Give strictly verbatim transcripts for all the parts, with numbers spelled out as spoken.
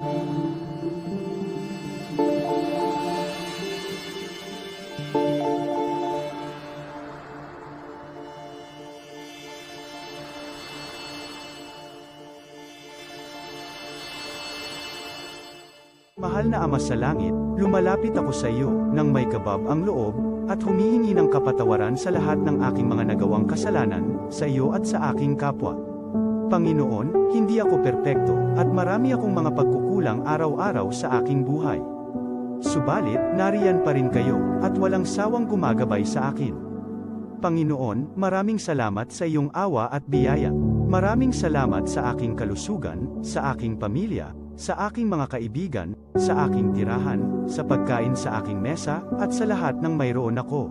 Mahal na Ama sa Langit, lumalapit ako sa iyo nang may kabab ang loob, at humihingi ng kapatawaran sa lahat ng aking mga nagawang kasalanan, sa iyo at sa aking kapwa. Panginoon, hindi ako perpekto, at marami akong mga pagkukulang araw-araw sa aking buhay. Subalit, nariyan pa rin kayo, at walang sawang gumagabay sa akin. Panginoon, maraming salamat sa iyong awa at biyaya. Maraming salamat sa aking kalusugan, sa aking pamilya, sa aking mga kaibigan, sa aking tirahan, sa pagkain sa aking mesa, at sa lahat ng mayroon ako.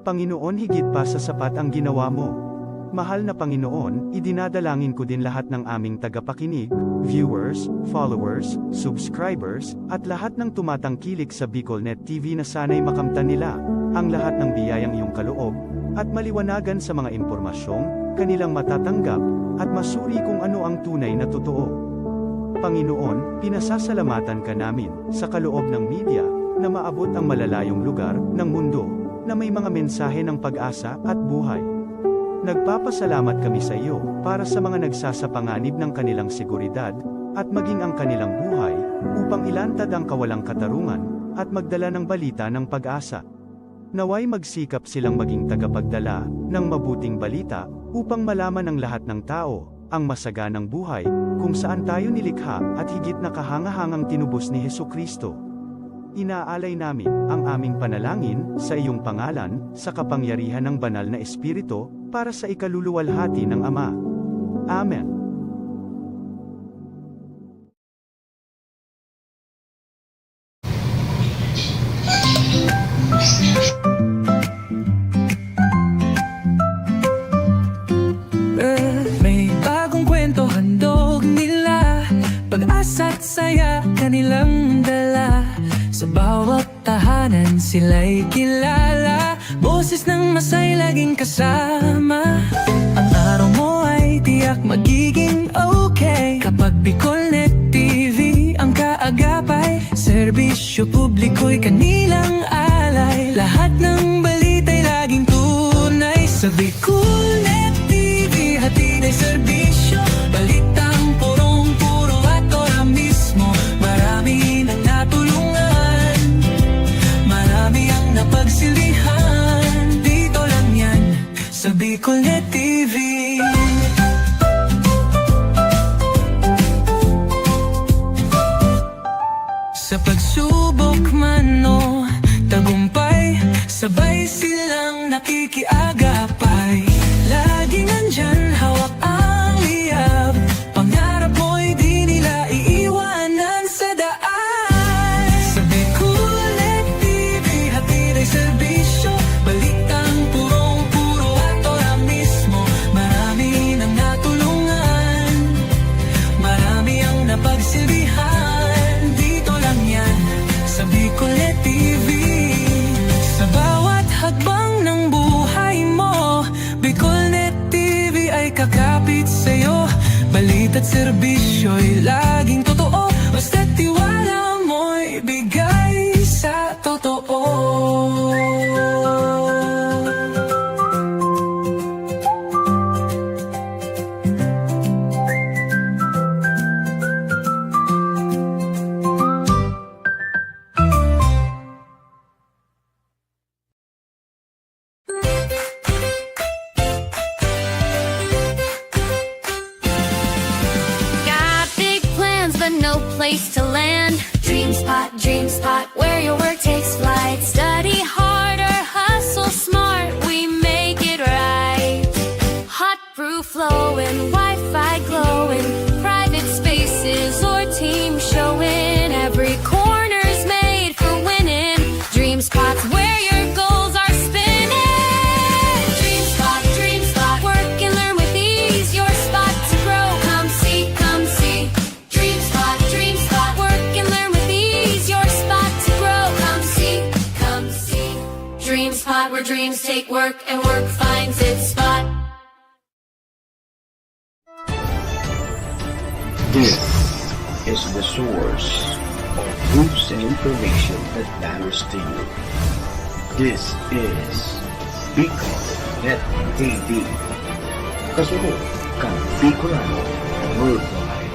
Panginoon, higit pa sa sapat ang ginawa mo. Mahal na Panginoon, idinadalangin ko din lahat ng aming tagapakinig, viewers, followers, subscribers, at lahat ng tumatangkilik sa BicolNet T V na sana'y makamtan nila ang lahat ng biyayang iyong kaloob, at maliwanagan sa mga impormasyong kanilang matatanggap, at masuri kung ano ang tunay na totoo. Panginoon, pinasasalamatan ka namin sa kaloob ng media na maabot ang malalayong lugar ng mundo na may mga mensahe ng pag-asa at buhay. Nagpapasalamat kami sa iyo para sa mga nagsasapanganib ng kanilang seguridad at maging ang kanilang buhay upang ilantad ang kawalang katarungan at magdala ng balita ng pag-asa. Nawa'y magsikap silang maging tagapagdala ng mabuting balita upang malaman ng lahat ng tao ang masaganang buhay kung saan tayo nilikha at higit na kahangahangang tinubos ni Jesu-Cristo. Inaalay namin ang aming panalangin sa iyong pangalan, sa kapangyarihan ng Banal na Espiritu, para sa ikaluluwalhati ng Ama. Amen. May bagong kwento handog nila, pag-asa at saya kanilang dala. Sa bawat tahanan sila'y kilala, boses ng masay laging kasama. Ang araw mo ay tiyak magiging okay kapag BicolNet T V ang kaagapay. Serbisyo publiko'y kanilang alay, lahat ng balita'y laging tunay. Sa BicolNet T V, hatid ay serbisyo, balitang purong-puro at ora mismo. Marami nang natulungan, marami ang napagsilbihan. Dito lang yan, sa BicolNet T V. Sa pagsubok man o tagumpay, sabay silang nakikiagapay. Laging nandyan, hawak ang liyab, pangarap mo'y di nila iiwanan sa daan. Sa BicolNet T V, hatid ay serbisyo, balitang purong-puro at ora mismo. Marami nang natulungan, marami ang napagsilbihan. Dito lang yan, sa BicolNet T V. Sa bawat hakbang ng buhay mo, BicolNet T V ay kakapit sa'yo. Balita't serbisyo'y laging totoo, basta't tiwala mo'y bigay sa totoo. Got big plans, but no place to land. Dream Spot, Dream Spot, where your work takes flight. Study hard or hustle smart, we make it right. Hot brew flowing, Wi-Fi glowing, private spaces or team showing. Every corner's made for winning. Dream Spot's where your goals are spinning. Dream Spot, Dream Spot, work and learn with ease. Your spot to grow. Come see, come see. Dream Spot, Dream Spot, work and learn with ease. Your spot to grow. Come see, come see. Dream Spot, where dreams take work and work finds its spot. This is the source of news and information that matters to you. This is Bicol Net T V. Kasunod kan Bicolano Worldwide.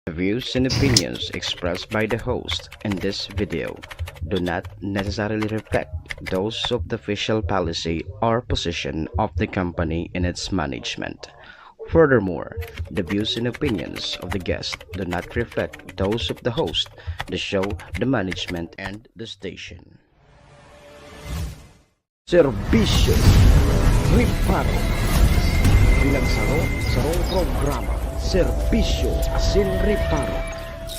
The views and opinions expressed by the host in this video do not necessarily reflect those of the official policy or position of the company and its management. Furthermore, the views and opinions of the guest do not reflect those of the host, the show, the management, and the station. Serbisyo, reparo. Bilang saro, sarong programa, serbisyo asin reparo.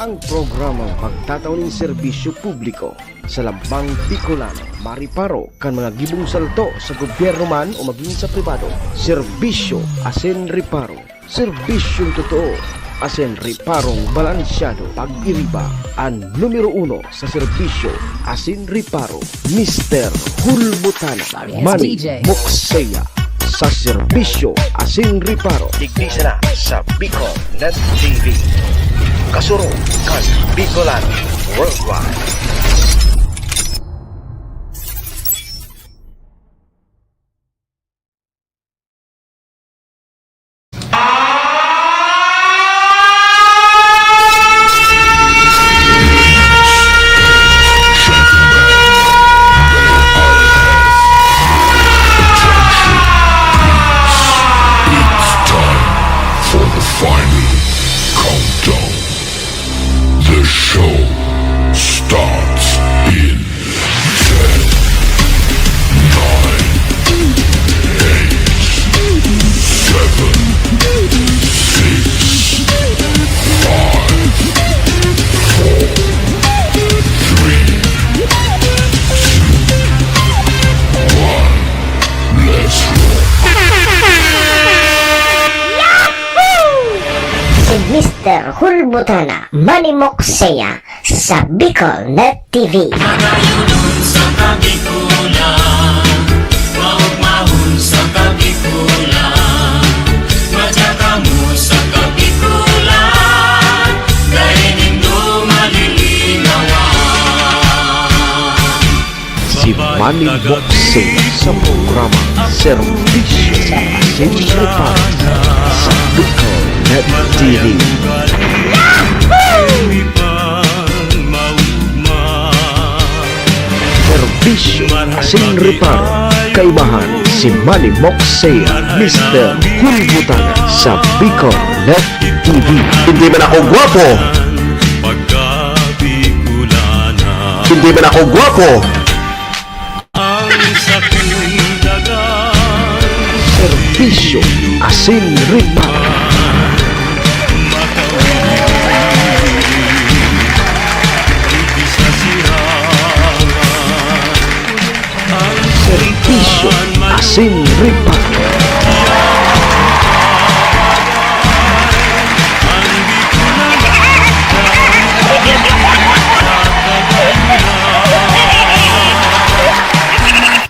Ang programang magtatao nin serbisyo publiko sa lambang Bicolano, mariparo kan mga gibong salto sa gobyerno man o magin sa pribado. Serbisyo asin reparo. Serbisyong totoo asin reparong balansyado. Pag-iriba, an numero uno sa serbisyo asin reparo, Mister Hulbutana. Yes, Manny D J. Moksea sa serbisyo asin reparo. Digdi sana sa Bicol Net T V. Kasurog kan Bicolano Worldwide. It's time for the final countdown. The show starts in ten, nine, eight, seven, six, five, four, three, two, one. Let's rock. Si Mister Hulbutana, Manny Moksea, sa Bicol Net T V. Magayunon sa Kabikulan, maugmahon sa Kabikulan, madya kamo sa Kabikulan, dai nindo malilinawan. Si Manny Moksea sa programa Serbisyo asin Reparo sa Bicol Net T V. Serbisyo asin reparo, kaibahan si Manny Moksea, Mister Hulbutana sa Bicol Net T V. Hindi man ako gwapo. Hindi man ako gwapo. Serbisyo asin reparo. Serbisyo asin reparo.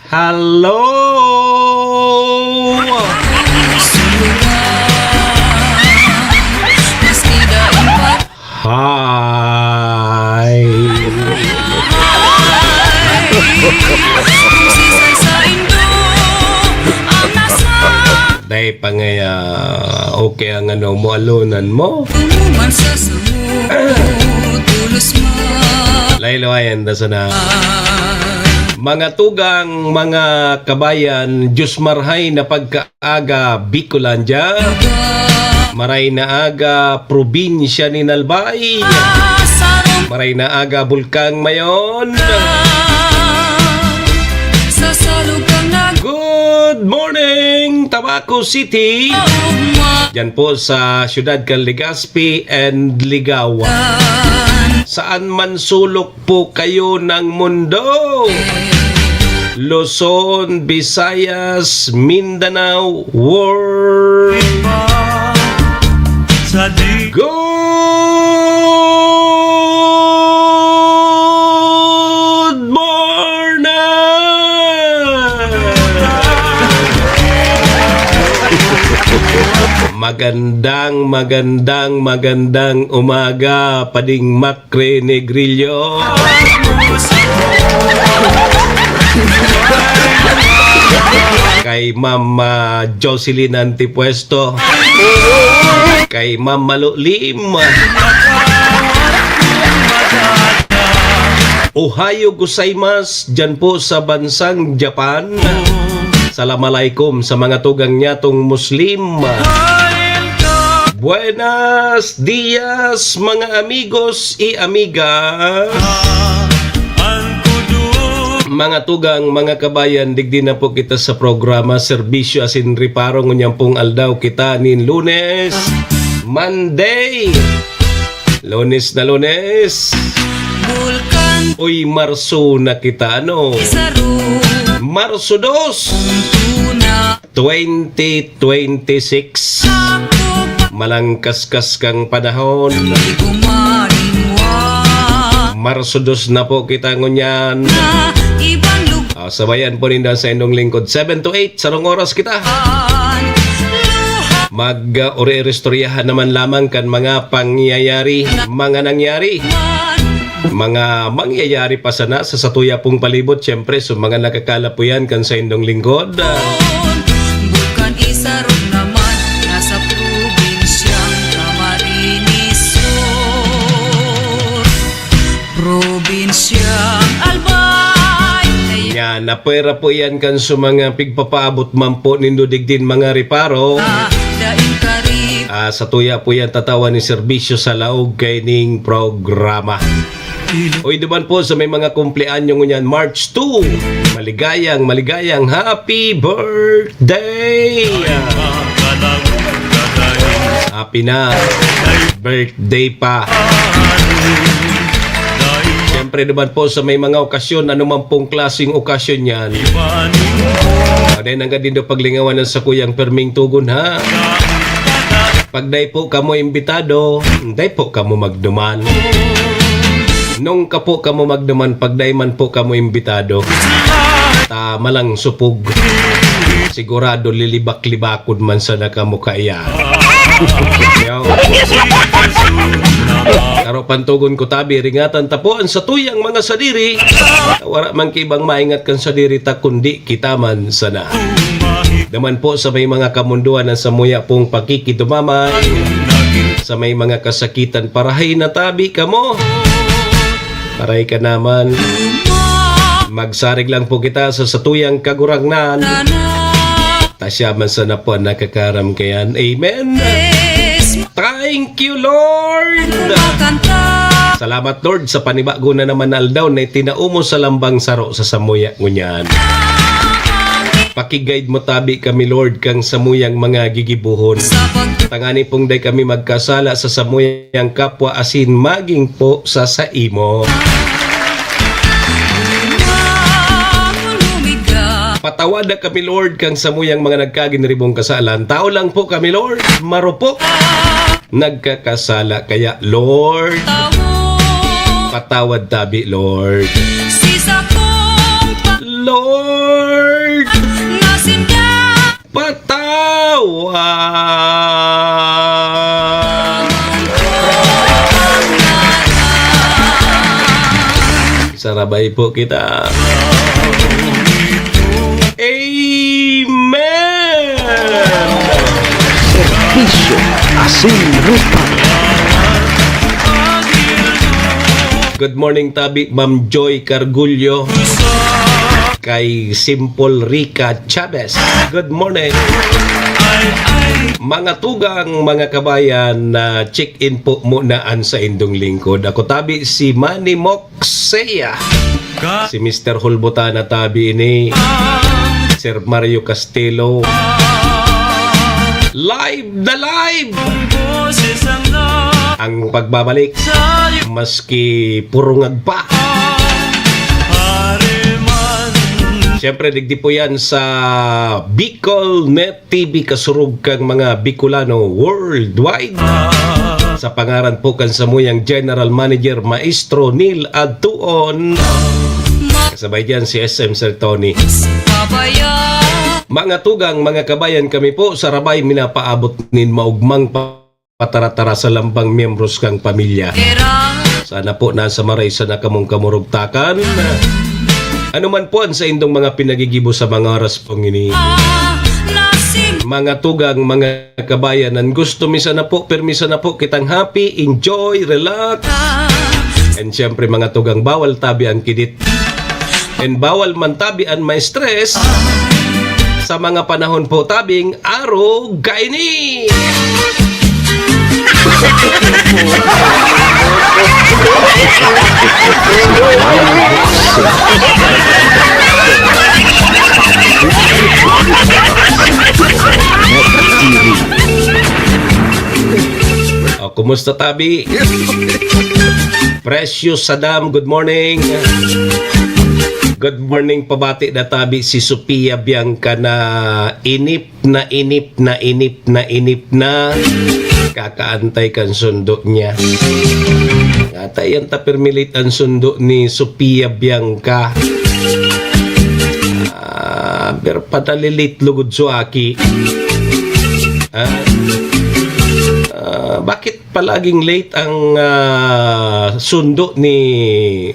Hello! Hi! Dai pa ngaya, okay ang ano mo, alonan mo? Laylo ayan, da sana. Mga tugang, mga kabayan, Diyos marhay na pagka- aga, Bicolandia. Maray na aga, probinsya nin Albay. Maray na aga, Bulkang Mayon. Good morning, Tabaco City. Diyan po sa siyudad kan Legazpi and Ligawan. Saan man sulok po kayo ng mundo, Luzon, Visayas, Mindanao, world. Good morning! Magandang, magandang, magandang umaga, Pading Macre Negrillo. Kay Ma'am, ah, Jocelyn Antipuesto. Kay Ma'am Malulim. Ohayo gozaimasu, dyan po sa bansang Japan. Salam alaikum sa mga tugang nyatong Muslim. Buenas dias, mga amigos y amigas. Mga tugang, mga kabayan, digdi na po kita sa programa Serbisyo asin Reparo. Ngunyan pong aldaw kita nin Lunes, Monday. Lunes na Lunes. Bulkan. Uy, Marso na kita, ano? Saro. Marso dos. Tuna. Twenty twenty-six. Ako pa. Malangkaskas kang panahon. Di ko mahinwa. Marso dos na po kita ngunyan. Na ibang lugar. Ah, sabayan po ninda sa indong lingkod. Seven to eight, sarong oras kita. Mag, uh, uri-iristoryahan naman lamang kan mga pangyayari, mga nangyari, mga mangyayari pa sana sa satuya pong palibot. Siyempre, so mga nakakalapuyan kan saindong lingkod. Bukan isarog naman, nasa probinsyang Camarines Sur. Probinsyang Albay. Yan, napwera po yan kan sa mga pigpapaabot man po nindo digdin mga reparo. Ah, daing karib. Ah, satuya po yan tatawan ni serbisyo sa laog kaining programa. Oy, duman po sa may mga kumpleanyo ngunyan, March two, maligayang, maligayang happy birthday! Happy na birthday pa. Siyempre naman po sa may mga okasyon, ano man pong klaseng okasyon yan. Pwede nanggad din daw paglingawan ng sakuyang perming tugon, ha? Pag dai po kamo imbitado, dai po kamo magduman. Nung ka po kamo magduman, pag dai man po kamo imbitado, ta malang supog. Sigurado lilibak-libakon man sana kamo kaiyan. Yaw. Karo pantugon ko tabi, ringatan ta po an satuyang mga sadiri. Wara man ki ibang maingat kan sadiri ta, kundi kita man sana. Naman po sa may mga kamunduan na samuya pong pakikidumamay, sa may mga kasakitan, parahay na tabi kamo. Paray ka naman. Magsarig lang po kita sa satuyang Kagurangnan. Ta siya man sana po ang nakakaram kayan. Amen. Thank you, Lord. Salamat, Lord, sa panibago na naman na aldaw na itinao mo sa lambang saro sa samuya ngunyan. Paki-guide mo tabi kami, Lord, kang samuyang mga gigibohon. Tangani pong dai kami magkasala sa samuyang kapwa asin magin po sa saimo. Patawada kami, Lord, kang samuyang mga nagkaginiribong kasalan. Tao lang po kami, Lord. Marupok. Nagkakasala kaya, Lord. Patawad tabi, Lord. Lord. Patawad. Sarabay po kita. Amen! Serbisyo asin reparo. Good morning, tabi, Ma'am Joy Cargullo. Kay Simple Rica Chavez. Good morning. Mga tugang, mga kabayan, na check-in po muna an saindong lingkod. Ako tabi si Manny Moxea. Si Mister Hulbutana tabi ini. Sir Mario Castelo. Live na live! Ang pagbabalik, maski purungag pa. Siyempre, digdi po yan sa Bicol Net T V, kasurog kang mga Bicolano worldwide. Sa pangaran po kan samuyang General Manager, Maestro Neil Adtuon. Kasabay dyan si S M Sir Tony. Mga tugang, mga kabayan, kami po sa Rabay minapaabot nin maugmang pa-, pataratara sa lambang miyembros kang pamilya. Sana po nasa maray sana kamong kamurugtakan. Ano man po ang saindong mga pinagigibo sa mga oras pong ini. Mga tugang, mga kabayan, an gusto mi sana po, pirmi sana po kitang happy, enjoy, relax. And siyempre, mga tugang, bawal tabi ang kidit. And bawal man tabi an ma-stress sa mga panahon po tabing arog kaini. O, kumusta, tabi? Precious Sadam, good morning. Good morning, pabati na tabi si Sophia Bianca na inip na inip na inip na inip na kakaantay kan sundo niya. Ata yan ta permi late an sundo ni Sophia Bianca. Ah, pero padali late lugod so aki. Ah, ah, bakit palaging late ang, ah, sundo ni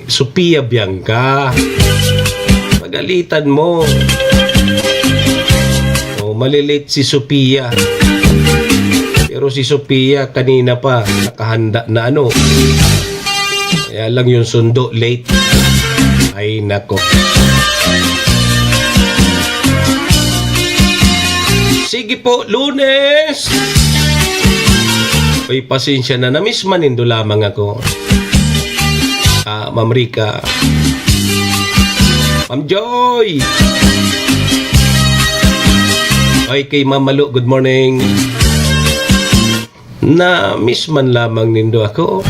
Sophia Bianca? Pagalitan mo. O, malilate si Sophia. Pero si Sophia kanina pa, nakahanda na ano. Kaya lang yung sundo, late. Ay, nako. Sige po, Lunes! Uy, pasensya na. Na-miss man nindo lamang ako. Ah, Ma'am Rica. Ma'am Joy! Ay, kay Ma'am Malu, good morning. Na-miss man lamang nindo ako.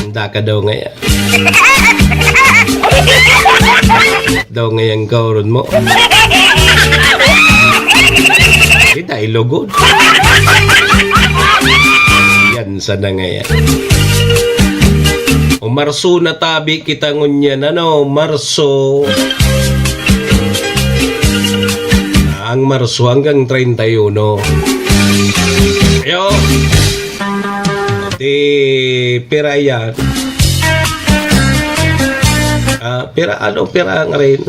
Handa ka daw ngaya. Daw ngayang kauron mo. Di tayo lugod. Yan sana ngaya. O Marso na tabi kita ngunyan, ano? Marso. Ang Marso hanggang treinta y uno. Ayo. Di pira yan. Ah, pira, ano, pira ang rin?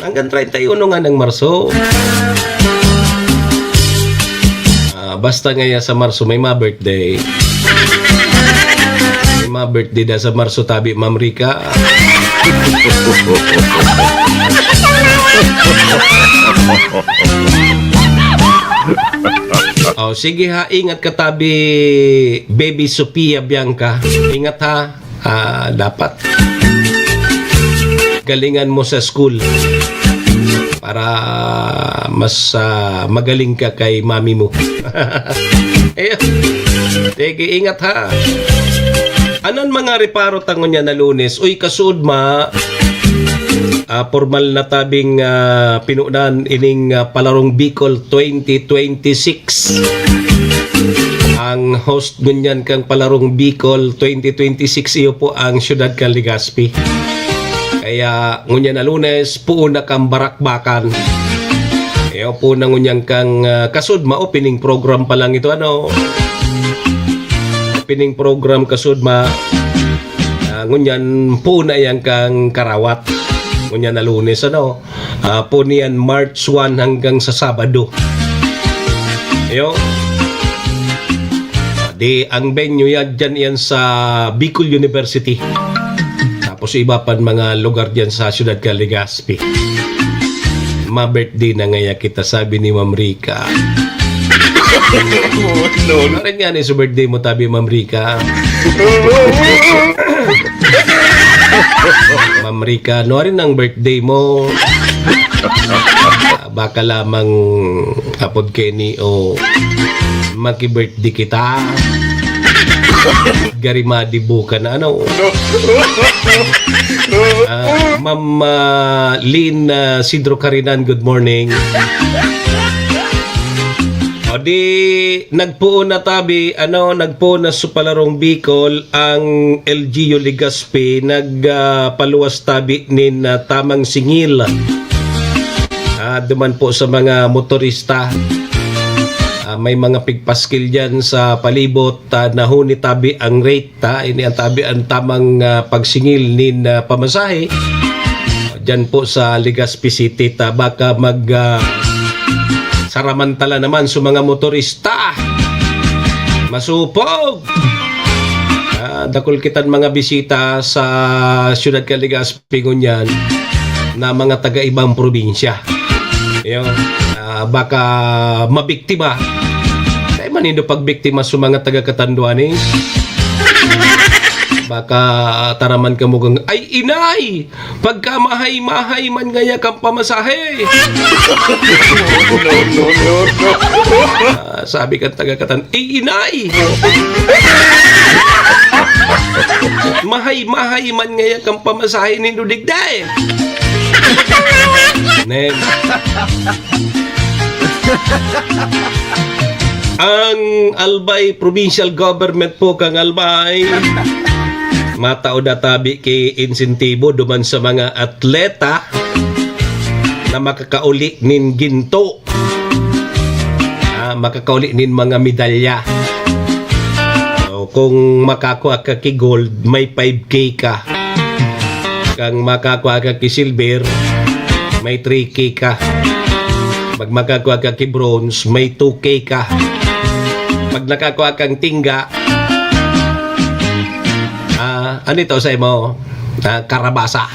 Hanggang treinta y uno nga ng Marso. Ah, basta ngaya sa Marso, may ma-birthday. May ma-birthday da sa Marso, tabi, Ma'am Rica. Oh, sige ha, ingat ka, tabi, Baby Sophia Bianca. Ingat ha. Ah, dapat galingan mo sa school para mas, ah, magaling ka kay mami mo. Ayun. Sige, ingat ha. Anan mga reparo ta ngunyan na Lunes? Uy, kasud ma, ah, pormal na tabing, ah, pinunan ining, ah, Palarong Bicol twenty twenty-six. Ang host ngunyan kang Palarong Bicol twenty twenty-six, iyo po ang siyudad kan Legazpi. Kaya ngunyan na Lunes, puon na kang barakbakan. Iyo po na ngunyan kang, ah, kasud ma, opening program pa lang ito, ano? Opening program kasud ma. Ah, ngunyan po na yan kang karawat. Ngunyan na Lunes, ano? Ah, po niyan March one hanggang sa Sabado. Ayo. Di, ang venue yan, dyan yan sa Bicol University. Tapos iba pan mga lugar dyan sa siyudad kan Legazpi. Ma-birthday na ngaya kita, sabi ni Ma'am Rica. No, no. Nuarin nga ni sa birthday mo, tabi, Ma'am Rica. Ma'am Rica, nuarin ang birthday mo. Ah, baka lamang apod kaini o maki-birthday kita. Garimadi buka na ano. Ah, Ma'am, ah, Lynn, ah, Sidro Carinan, good morning. O di, nagpoon na tabi, ano, nagpoon na sa Palarong Bicol ang L G U Legazpi, nag, ah, paluwas tabi nin, ah, tamang singil. Ah, duman po sa mga motorista, ah, may mga pigpaskil dyan sa palibot, ah, nahuni tabi ang rate, ah, ini ang tabi ang tamang, ah, pagsingil nin, ah, pamasahe. Diyan po sa Legazpi City, ta baka mag, ah, saramantala naman sa mga motorista. Masupog! Ah, dakul kitang mga bisita sa siyudad kan Legazpi ngunyan na mga taga ibang probinsya. Yun, ah, baka mabiktima. Kaya manindo pagbiktima sa mga taga Catanduanes. Baka taraman kamo kang, "Ay, inay! Pagkamahay-mahay man ngaya kan pamasahe." No, no, no, no. Ah, sabi kan taga Catan, "Ay, inay! Mahay-mahay man ngaya kan pamasahe nindo digdi." Nen. Ang Albay Provincial Government po, kang Albay, matao na tabi ki insentibo duman sa mga atleta na makakauli nin ginto, ah, makakauli nin mga medalya. O, kung makakua ka ki gold, may five K ka. Kang makakua ka ki silver, may three K ka. Pag makakua ka ki bronze, may two K ka. Pag nakakua kang tingga, ah, ano ito sa imo? Ah, karabasa.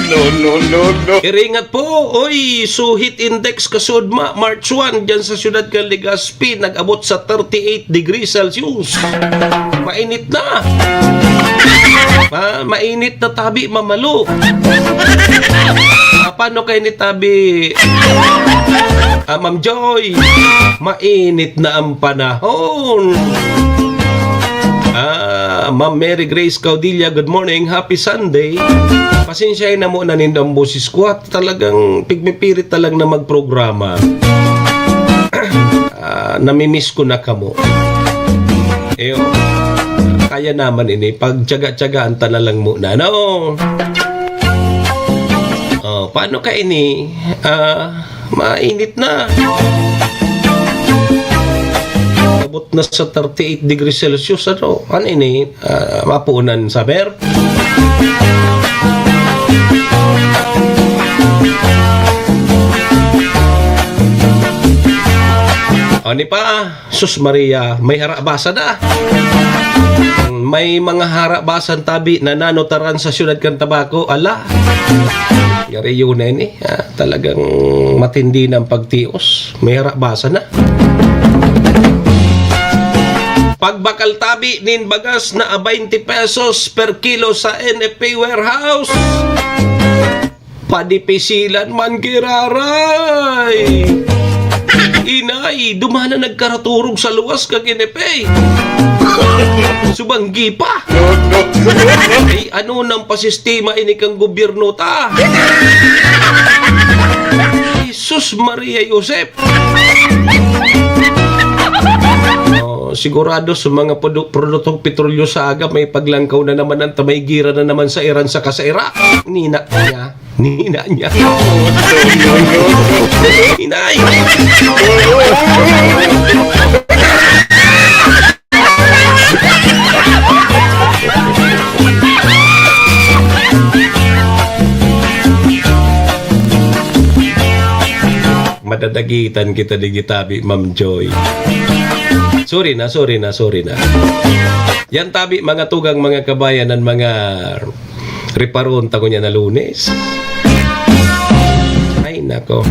No, no, no, no. Iringat po, oy, suhit index kasudma, March one, dyan sa siyudad kan Legazpi, nag-abot sa thirty-eight degrees Celsius. Mainit na. Ah, mainit na tabi, mamalo. Ah, paano kayo ni tabi? Ah, Ma'am Joy, mainit na ang panahon. Ah, Ma'am Mary Grace Caudilla, good morning, happy Sunday. Pasensya na mo na nindang boses ko at talagang pigmipirit talang na magprograma. Ah, namimiss ko na kamo. Eyo, kaya naman ini, pagtyaga-tyagaan ta na lang muna, no? Oh, paano ka ini? Ah, mainit na. Abot na sa thirty-eight degrees Celsius, ano? Ano ini? Ah, mapuunan summer? Ano pa? Sus Maria, may harabasa na. May mga harabasan tabi na nanutaran sa siyudad kan Tabaco. Ala, gari yun na ini. Ah, talagang matindi na ang pagtios. May harabasa na. Pagbakal tabi nin bagas na a twenty pesos per kilo sa N F A warehouse. Padipisilan man giraray. Inay, dumana nagkaraturog sa luwas kag N F A. Subanggi pa. Ay, ano nang pasistema ini kang gobyerno ta? Jesus, Maria, Josep. Oh, sigurado sa mga produ-, produktong petrolyo sa aga, may paglangkaw na naman ang tamay gira na naman sa Iran saka sa Iraq. Nina niya. Nina niya. Inay! Madadagitan kita digdi tabi, Ma'am Joy. Sorry na, sorry na, sorry na. Yan tabi, mga tugang, mga kabayan, ang mga reparon ta ngunyan na Lunes. Ay, nako.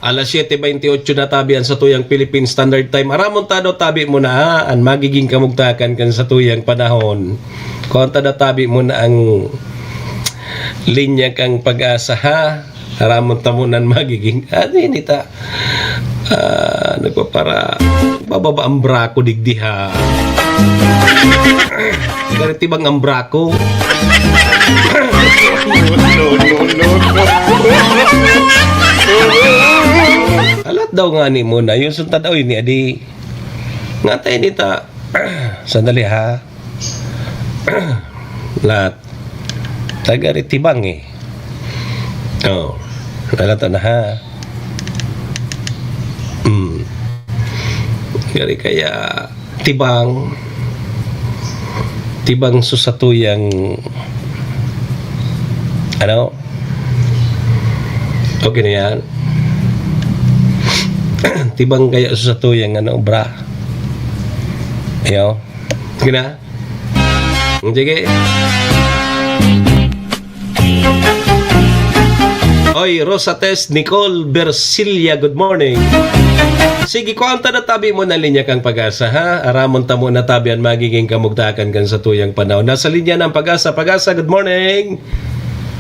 Alas siyete bentiocho na tabi ang satuyang Philippine Standard Time. Aramon ta daw tabi muna, ha? An magiging kamugtakan kan satuyang panahon. Kuwan ta daw tabi muna ang Linya kang Pag-asa, ha? Aramon ta mo nan magiging, ano yun ita? Ah, nagpapara-, bababa ang bra ko digdi, ha? Pero tibang ang bra ko. Alat daw nga ni mo na, yung suntad, oy, ni Adi. Nga tayo nita. Sandali, ha? Lahat. Taga ritibang, eh. Oh, nalato na, ha? Hmm. Gari kaya tibang, tibang susatuyang, ano? Okay na yan. Tibang kaya susatuyang, ano, bra. Ayo. Okay na? Sige. Oy, Rosates Nicole Versilia, good morning. Sige, kuwang ta na tabi mo na linya kang Pag-asa, ha? Aramon ta mo na tabi an magiging kamugtakan kan satuyang panahon. Nasa linya ng Pag-asa. Pag-asa, good morning.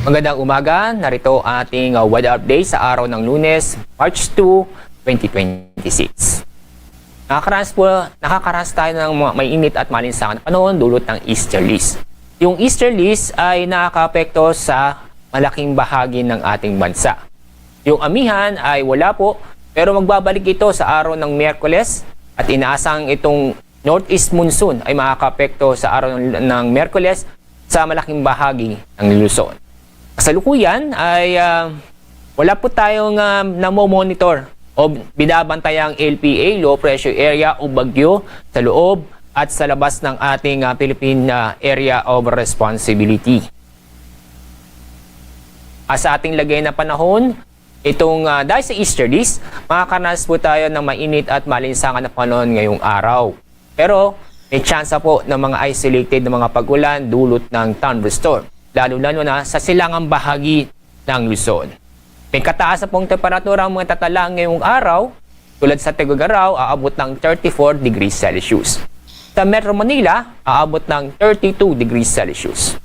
Magandang umaga. Narito ang ating, uh, weather update sa araw ng Lunes, March two, twenty twenty-six. Nakakaranas po, nakakaranas tayo ng mga mainit at maalinsangan na panahon dulot ng easterlies. Yung easterlies ay nakakaapekto sa malaking bahagi ng ating bansa. Yung amihan ay wala po, pero magbabalik ito sa araw ng Miyerkules at inaasang itong northeast monsoon ay makakaapekto sa araw ng, ng Miyerkules sa malaking bahagi ng Luzon. Kasalukuyan ay, ah, wala po tayong, ah, namo-monitor o binabantayang L P A, low pressure area o bagyo sa loob at sa labas ng ating, ah, Philippine, ah, Area of Responsibility. Ah, sa ating lagay na panahon, itong, ah, dahil sa easterlies, makakaranas po tayo ng mainit at maalinsangan na panahon ngayong araw. Pero may tsansa po ng mga isolated na mga pag-ulan dulot ng thunderstorm, lalo-lalo na sa silangang bahagi ng Luzon. May kataasan pong temperatura ang mga tatala ngayong araw, tulad sa Tuguegarao, aabot ng thirty-four degrees Celsius. Sa Metro Manila, aabot ng thirty-two degrees Celsius.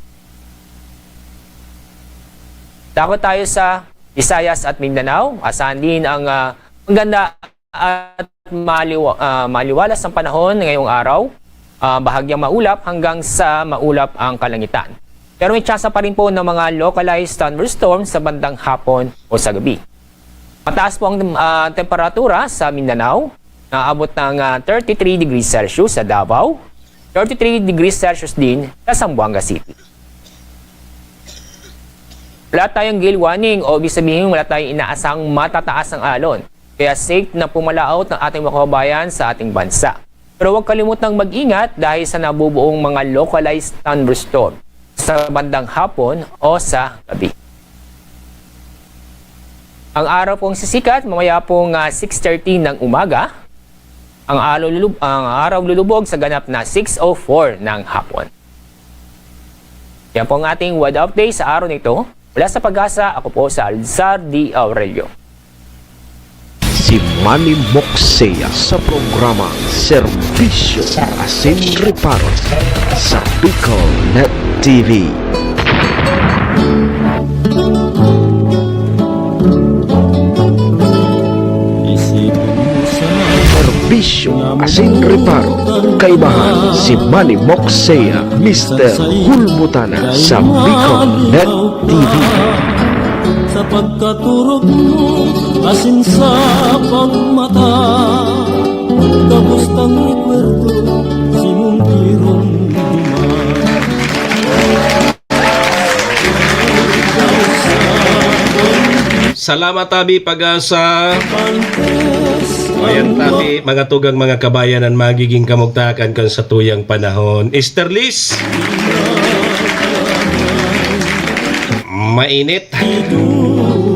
Takot tayo sa Visayas at Mindanao. Asahan din ang, ah, maganda at maliwa-, ah, maliwalas ang panahon ngayong araw. Ah, bahagyang maulap hanggang sa maulap ang kalangitan. Pero may tsansa pa rin po ng mga localized thunderstorms sa bandang hapon o sa gabi. Mataas po ang, ah, temperatura sa Mindanao, naabot ng, ah, thirty-three degrees Celsius sa Davao, thirty-three degrees Celsius din sa Zamboanga City. Wala tayong gale warning o ibig sabihin wala tayong inaasang matataas ang alon. Kaya safe na pumalaot ang ating mga kababayan sa ating bansa. Pero huwag kalimutang mag-ingat dahil sa nabubuong mga localized thunderstorm sa bandang hapon o sa gabi. Ang araw pong sisikat mamaya pong, ah, six thirty ng umaga. Ang araw lulub-, ang araw lulubog sa ganap na six oh four ng hapon. Yan po ang ating weather update sa araw na ito. Mula sa Pag-asa, ako po si Alzar D. Aurelio. Si Manny Moksea sa programa Serbisyo Asin Reparo sa Bicol Net T V. Serbisyo asin reparo, kaibahan si Manny Moksea, Mister Hulbutana sa Bicol Net T V. Sa pagkaturog mo, asin sa pagmata, gabos tang rekwento, simong kirong duman. Salamat, tabi, Pag-asa. Ayan, tabi, mga tugang, mga kabayan, ang magiging kamugtakan kan satuyang panahon. Easterlies, mainit.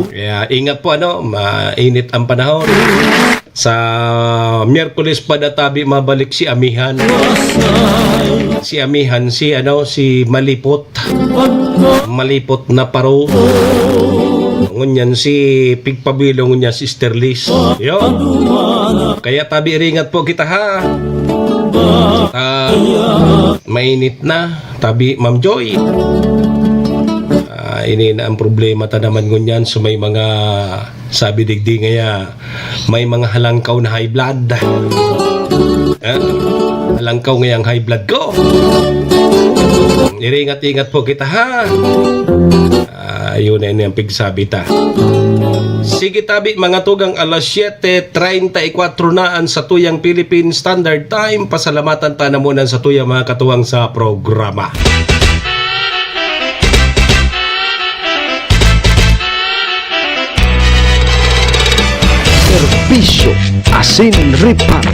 Kaya ingat po, ano, mainit ang panahon. Sa Miyerkules pa na, tabi, mabalik si amihan. Si amihan, si, ano, si Malipot. Malipot na paro. Ngunyan si Pigpabilo, ngunyan si Easterlies. Yo. Kaya tabi, ringat po kita, ha. Ah, mainit na. Tabi, Ma'am Joy. Ah, ini na ang problema ta naman ngunyan. So, may mga sabi digdi ngaya, may mga halangkaw na high blood. Eh, halangkaw ngayang high blood ko. Iringat-ingat po kita, ha? Ah, yun na yun ang pigsabi ta. Sige tabi, mga tugang, alas siyete treinta y cuatro na ang satuyang Philippine Standard Time. Pasalamatan ta na muna ang satuyang mga katuwang sa programa. Serbisyo asin reparo.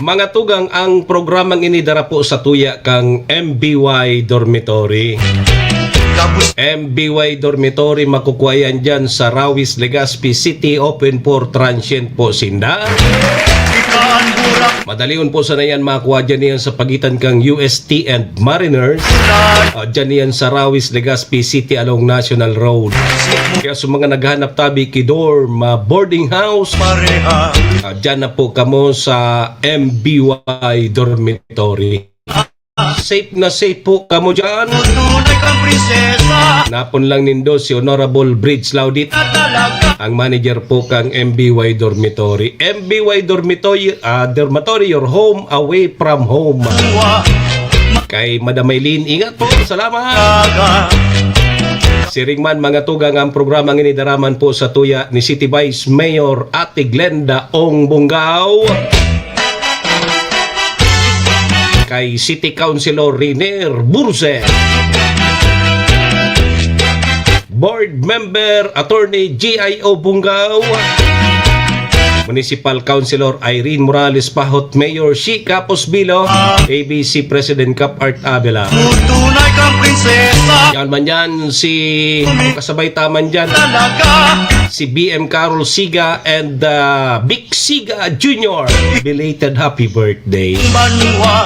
Mga tugang, ang programang ini dara po sa tuya kang M B Y Dormitory. M B Y Dormitory, makukuha yan dyan sa Rawis, Legazpi City, open for transient po sinda. Madalion po sana yan makuha dyan yan sa pagitan kang U S T and Mariners. Ah, dyan yan sa Rawis, Legazpi City along National Road. Kaya sa mga naghahanap tabi ki dorm, ah, boarding house, ah, dyan na po kamo sa M B Y Dormitory. Safe na safe po kamo dyan. Napon lang nindo si Honorable Bridge Laudit, ang manager po kang M B Y Dormitory. M B Y Dormitory, ah, Dormitory, your home away from home. Kay Madam Maylene, ingat po. Salamat. Siring man, mga tugang, ang programang ini dara man po sa tuya ni City Vice Mayor Ate Glenda Ong Bungao. Kay City Councilor Riner Burse. Board Member Attorney G I O Bungao. Municipal Councilor Irene Morales Pahot, Mayor Shi Capos Bilo, A B C President Cap Art Abela. Tunay kang prinsesa. Yan man yan, si, kasabay ta man dyan, talaga. Si B M Carol Siga and, uh, Vic Siga Junior. Belated happy birthday. Banwa.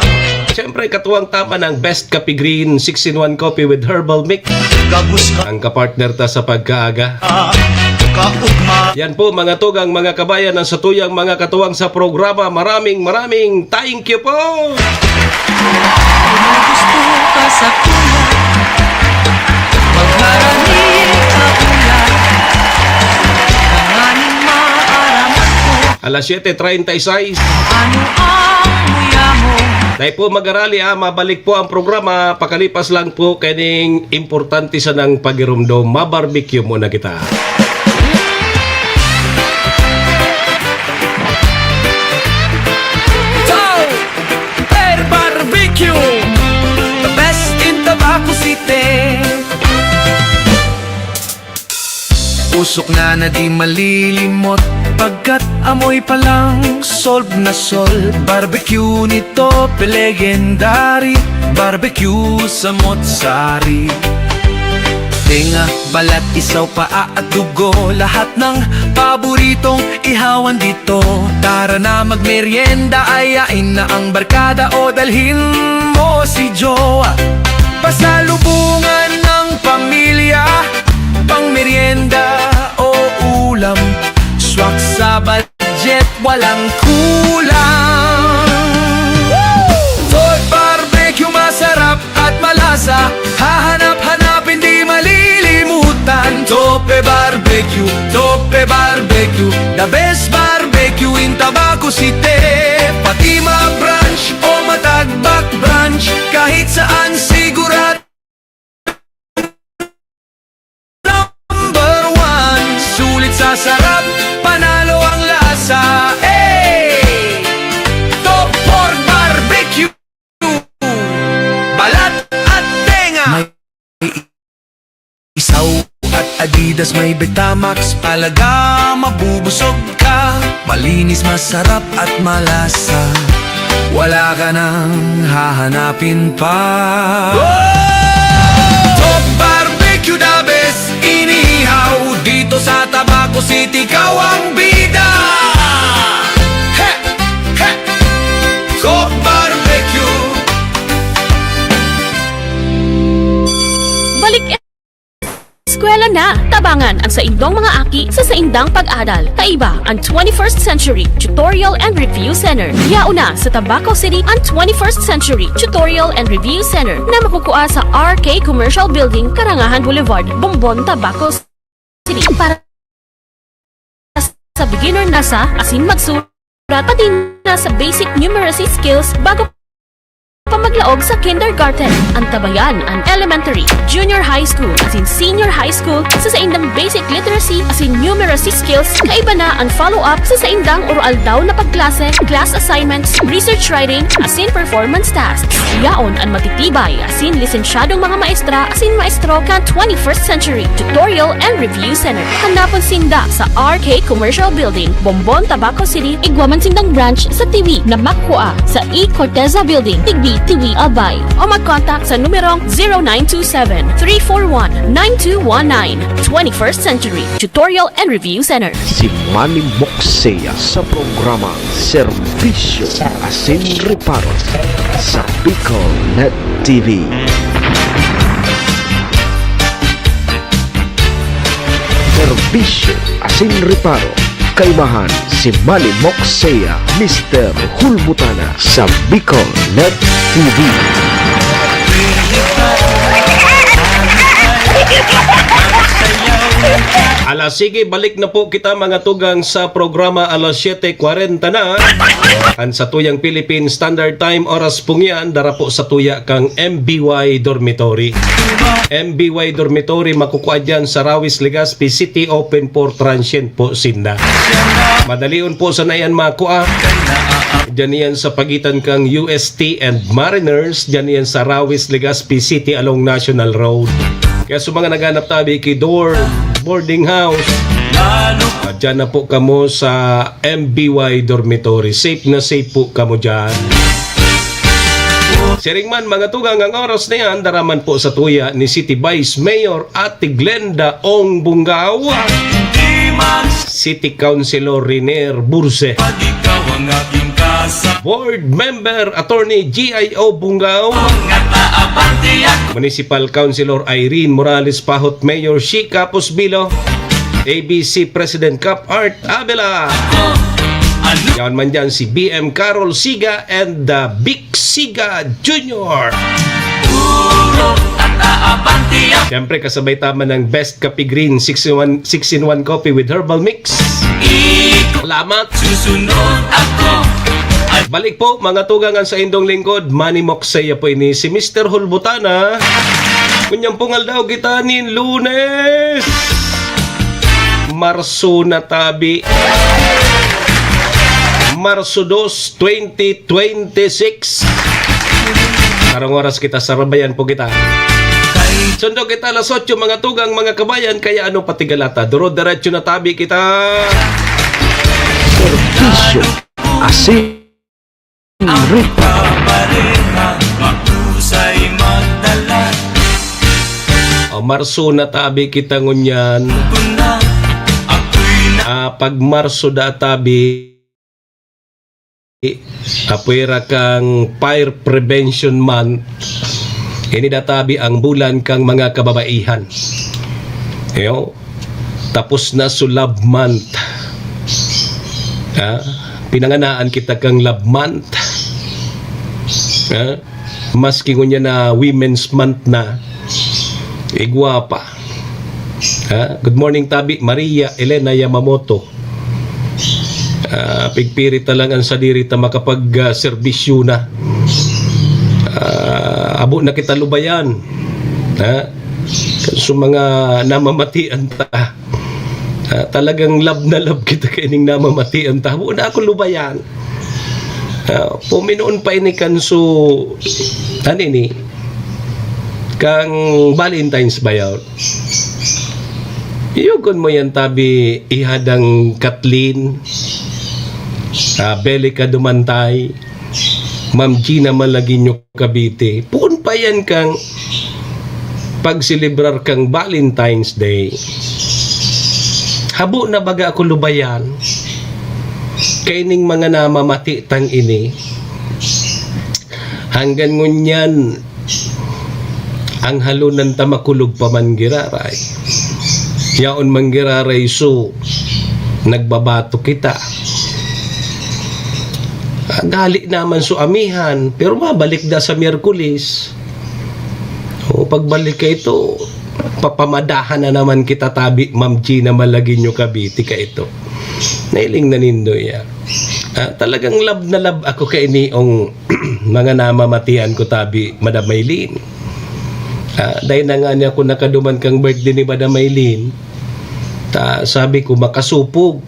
Siyempre, katuwang tama ng Best Coffee Green six-in-one Coffee with Herbal Mix. Gabos ka. Ang kapartner ta sa pagkaaga. Kaugma. Yan po, mga tugang, mga kabayan, ang satuyang mga katuwang sa programa. Maraming, maraming thank you po! Kung gusto ka sa kuya, magmarami ka ulan. Tanganing maaraman ko. Alas siyete treinta y seis. Ano ang muya mo? Dai po magarali, ah, mabalik po ang programa. Pakalipas lang po kaning importante sanang pagirumdom. Mabarbecue muna kita. Tao! Per Barbecue! The best in Tabaco City! Usok na na di malilimot, pagkat amoy pa lang solve na solve. Barbecue ni Tope, legendary, barbecue sa Motsari. Tenga, balat, isaw, paa at dugo, lahat ng paboritong ihawan dito. Tara na magmeryenda, ayain na ang barkada o dalhin mo si jowa. Pasalubungan ng pamilya, pang merienda o ulam. Swak sa budget, walang kulang. Tope Barbecue, masarap at malasa. Hahanap-hanapin, di malilimutan. Tope Barbecue, Tope Barbecue, the best barbecue in Tabaco City. Pati ma-brunch o matagbak brunch, kahit saan sigurado number one. Sulit sa sarap, panalo ang lasa. Hey! Top Pork Barbecue. Balat at tenga. May isaw at Adidas, may Betamax, talaga mabubusog ka. Malinis, masarap at malasa, wala ka nang hahanapin pa. Top Barbecue, the best inihaw. Dito sa Tabaco City, ikaw ang bida. He! He! Top Barbecue. Balik eskwela na! Taba Tangan ang saindong mga aki sa saindang pag-adal. Kaiba ang twenty-first Century Tutorial and Review Center. Yaon na sa Tabaco City ang twenty-first Century Tutorial and Review Center na makukua sa R K Commercial Building, Karangahan Boulevard, Bombon, Tabaco City. Para sa beginner na sa asin magsurat, pati na sa basic numeracy skills bago pa maglaog sa kindergarten, antabayan an elementary, junior high school, asin senior high school sa saindang basic literacy asin numeracy skills. Kaiba na an follow-up sa saindang oro-aldaw na pagklase, class assignments, research writing, asin performance tasks. Yaon an matitibay asin lisensyadong mga maestra asin maestro kan twenty-first Century Tutorial and Review Center. Hanapon sinda sa R K Commercial Building, Bombon, Tabaco City, igwa man sindang branch sa Tiwi na makukua sa E Corteza Building, Tigbi, Tiwi, Albay. O mag-contact sa numerong zero nine two seven, three four one, nine two one nine. Twenty-first Century Tutorial and Review Center. Si Manny Moksea sa programa Serbisyo asin Reparo sa BicolNet T V. Serbisyo asin Reparo, kaibahan si Manny Moksea, Mister Hulbutana sa BicolNet T V. Ala sige, balik na po kita, mga tugang, sa programa. Alas siyete kwarenta na. An satuyang Philippine Standard Time, oras pong yan, dara po satuya kang M B Y Dormitory. M B Y Dormitory, makukua dyan sa Rawis, Legazpi City, open for transient po sinda. Madalion po sana yan makua. Dyan yan sa pagitan kang U S T and Mariners, dyan yan sa Rawis, Legazpi City along National Road. Kaya sa mga naghanap tabi ki dorm, boarding house, ah, dyan na po kamo sa M B Y Dormitory. Safe na safe po kamo dyan. Siring man, mga tugang, ang oras na yan, dara man po satuya ni City Vice Mayor Ate Glenda Ong Bungao, City Councilor Riner Burse, Board Member Attorney G I O Bungao, Municipal Councilor Irene Morales Pahot, Mayor Shi Capos Bilo, A B C President Cap Art Abela. Yaon man dyan si B M Carol Siga and, uh, Vic Siga Junior. Siyempre, kasabay ta man ng Best Kape Green, six in one, six in one coffee with herbal mix. Salamat. Balik po, mga tugang, ang saindong lingkod, Manny Moksea po ini, si Mister Hulbutana. Ngunyan pong aldaw kita nin Lunes. Marso na tabi. Marso dos, twenty twenty-six. Karong oras kita, sarabayan po kita. Sundo kita alas otso, mga tugang, mga kabayan, kaya ano patigalata? Duro-diretso na tabi kita. Serbisyo. Asin. Rita. O, Marso na tabi kita ngunyan. Ah, pag Marso da tabi, apwera kang Fire Prevention Month, ini da tabi ang bulan kang mga kababaihan. Iyo, tapos na su Love Month. Ha? Pinanganaan kita kang Love Month. Ha? Maski ngunyan na Women's Month na, igwa pa. Ha? Good morning, tabi, Maria Elena Yamamoto. Ah, pigpirit ta lang an sadiri ta makapag, ah, serbisyo na. Ah, abo na kita lubayan. Ha? Kan su mga namamatian ta. Ah, talagang love na love kita kaining namamatian ta. Habo na ako lubayan. Ah, puminoon pa ini kan su, ano ini? Kang Valentine's ba yaon? Iyugon mo yan, tabi, ihadang Kathleen, ah, Belica Dumantay, Ma'am Gina Malagueño Cavite. Poon pa yan kang pagselebrar kang Valentine's Day. Habo na baga ako lubayan kaining mga namamati tang ini. Hanggan ngunyan, ang halonan ta makulog pa man giraray. Yaon man giraray su, nagbabato kita. Ah, gali naman su amihan, pero mabalik da sa Miyerkules. O, pagbalik ka ito, papamadahan na naman kita tabi, Ma'am Gina Malagueño Cavite ka ito. Nailing na nindo iya. Ah, talagang love na love ako kaini ong mga namamatian ko tabi, Madam Maylene. Ah, dai na ngani ako nakaduman kang birthday ni Madam Maylene. Ta, sabi ko, makasupog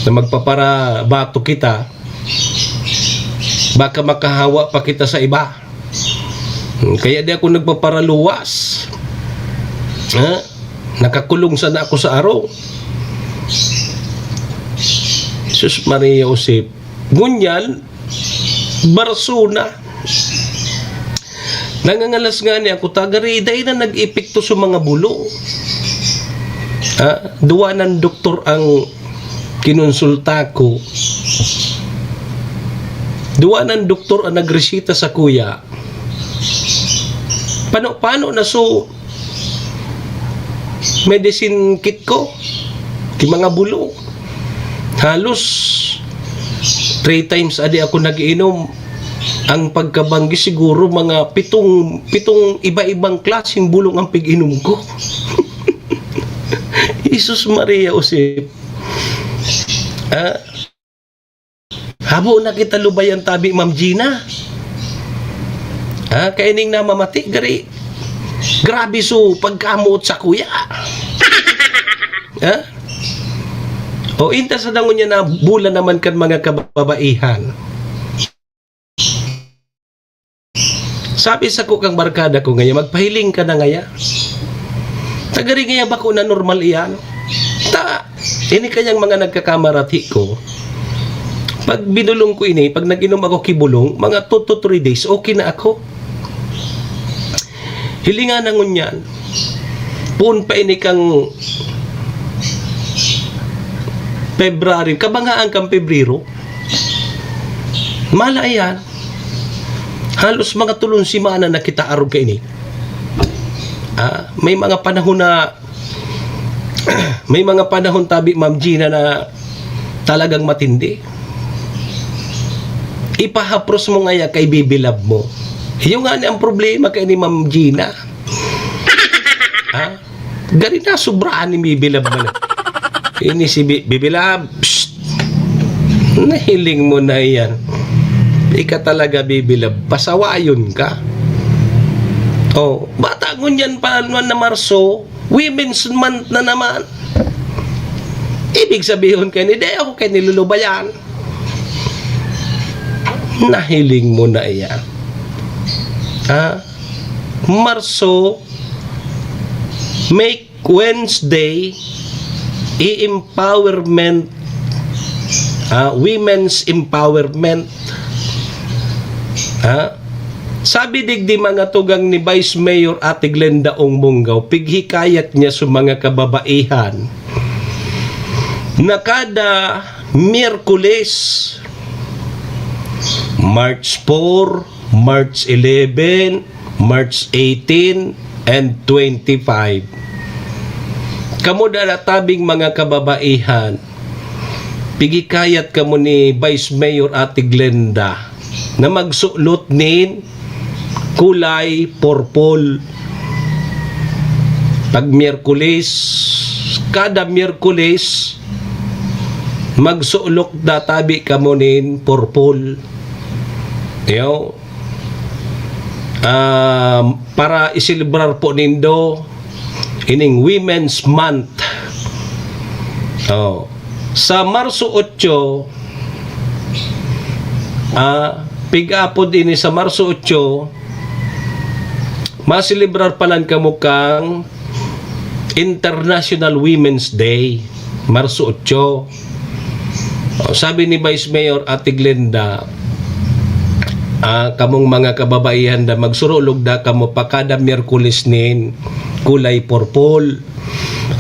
na magpaparabato kita, baka makahawa pa kita sa iba. Hmm, kaya di ako nagpaparaluwas. Ha? Nakakulong sana ako sa arong. Jesus Maria Josep. Ngunyan, Marso na. Nangangalas ngani ako, ta gari, dai na nag-epekto sa mga bulong. Ah, duwa nang doktor ang kinonsulta ko. Duwa nang doktor ang nagreseta sa kuya. Pano-pano na su medicine kit ko, ki mga bulong. Halos three times a day ako nag-iinom. Ang pagkabanggi siguro mga pitong, pitong iba-ibang klaseng bulong ang pig-inom ko. Jesus Maria Josep. Ah, habo na kita lubayan tabi, Ma'am Gina. Ah, kaining namamati, gari. Grabe su pagkamoot sa kuya. Ha? O, inta sa dangon niya na bola naman kan mga kababaihan. Sabi sako kang barkada ko ngaya, "Magpahiling ka na ngaya." Ta gari ngaya bako na normal iyan. Ta, ini kayang mga nagkakamarathi ko, pag binulong ko ini, pag nag-inom ako ki bulong, mga two to three days, okay na ako. Hilinga na ngunyan, poon pa ini kang February, kabangaan kang Pebrero. Mala iyan, halos mga tulong semana na kita arog kaini. Ah, may mga panahon na, may mga panahon tabi, Ma'am Gina, na talagang matindi. Ipahapros mo ngaya kay Bibi Love mo. Iyo ngani ang problema kay ni Ma'am Gina. Ha? Gari na, sobrahan ni Bibi Love man. Ini si Bi-, Bibi Love, psst! Nahiling mo na iyan. Ika talaga, Bibi Love, pasawayon ka. Oh, bata ngunyan pa naman na Marso, Women's Month na naman. Ibig sabihon kaini, di ako kaini nilulubayan. Nahiling mo na iyan. Ha? Marso, make Wednesday, i-empowerment, ah, women's empowerment. Ha? Sabi digdi mga tugang ni Vice Mayor Ate Glenda Ong Munggaw, pighikayat niya sa mga kababaihan na kada Miyerkules, March four, March eleven, March eighteen, and twenty-five. Kamo daratabing mga kababaihan, pigikayat kamo ni Vice Mayor Ate Glenda na magsulot nin kulay purple. Pag Miyerkules, kada Miyerkules, magsulot databi kamo nin purple. Yo. Ah, para iselebrar po nindo ining Women's Month. Oh. Sa Marso otso, ah, pig-apod ini sa Marso otso, maselebrar palan kamo kang International Women's Day, Marso otso. Oh, sabi ni Vice Mayor Ate Glenda, ah, kamong mga kababaihan da, magsurulog da kamo pa kada Miyerkules nin kulay purple.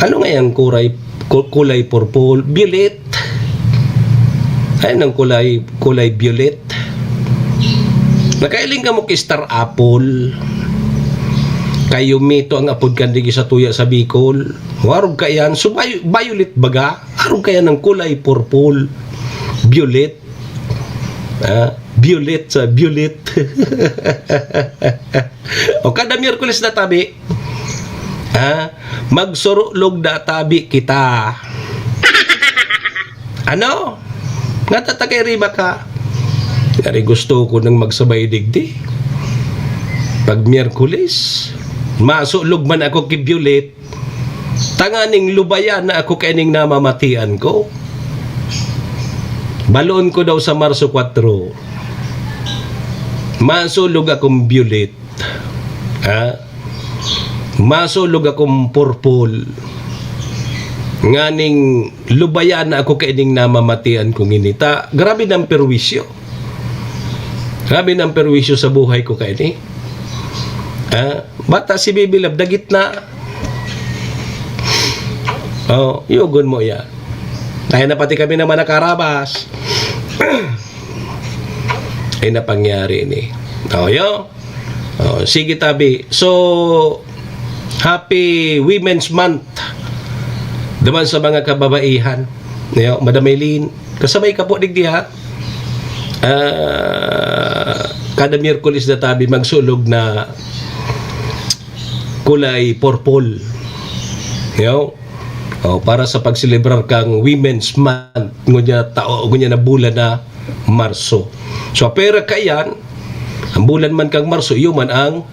Ano nga yung kulay, ku-, kulay purple? Violet. Ay, nang kulay, kulay violet. Nakailing kamo ki Star Apple. Kayo mito ang apod kan digi sa tuya sa Bicol. Warog ka yan. So, violet baga? Arog ka yan ng kulay purple. Violet. Ah, violet sa violet. O kada Miyerkules na tabi, ah, magsurulog na tabi kita. Ano? Nga tatagay riba ka? Yari gusto ko nang magsabay digdi. Pag Miyerkules, masulog man ako ki Violet, tanganing lubayan na ako kaining namamatian ko. Baloon ko daw sa Marso kwatro, masulog akong Violet. Ha? Masulog akong purple. Nganing lubayan na ako kaining namamatian kong inita. Grabe ng perwisyo. Grabe ng perwisyo sa buhay ko kaini. Ha? Bata si Bibi Love, dagit na. Oh, yugon mo yan. Tayo na pati kami naman nakarabas. Ay napangyari ni. Oh, yo. Oh, sige tabi. So, happy Women's Month naman sa mga kababaihan. Yo, Madam Eileen, kasabay ka po digdi ha. Ah, kada Miyerkules na tabi magsulog na kulay purple. Yo. Oh, para sa pagselebrar kang Women's Month, ngunya tao, ngunya na bulan na Marso. So, apera kaiyan, ang bulan man kang Marso, iyo man ang